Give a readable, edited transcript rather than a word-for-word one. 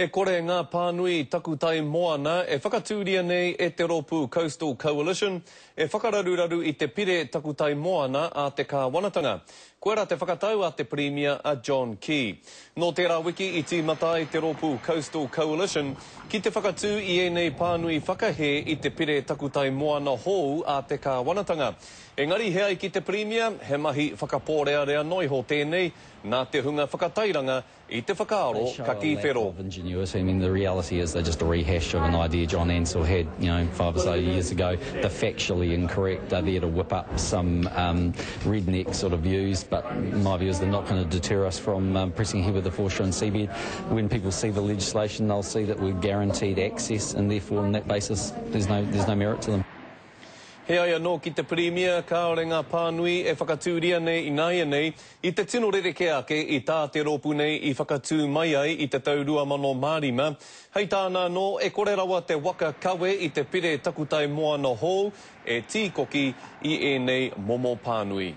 E kore ngā pānui takutai moana e whakatūria nei e te rōpū Coastal Coalition e whakararuraru i te pire takutai moana a te kāwanatanga. Koirā te whakatau a te Pirimia a John Key. Nō tērā wiki i tīmata ai te rōpū Coastal Coalition ki te whakatū i ēnei pānui whakahē i te pire takutai moana hou a te kāwanatanga. Engari he ai ki te Pirimia, he mahi whakapōrearea noiho tēnei nā te hunga whakatairanga I te whakaaro ka kī whero. Of ingenuity. I mean, the reality is they're just a rehash of an idea John Ansell had, you know, five or so years ago. They're factually incorrect. They're there to whip up some um, redneck sort of views, but my view is they're not going to deter us from um, pressing ahead with the foreshore and seabed. When people see the legislation, they'll see that we're guaranteed access, and therefore, on that basis, there's no, there's no merit to them. Heoi anō ki te Pirimia, kāore ngā pānui e whakatūria nei ināianei i te tino rerekē ake i tā te rōpū nei i whakatū mai ai i te tau 2005. Hei tāna anō, e kore rawa te waka kawe i te pire takutai moana hou e tīkoki i ēnei momo pānui.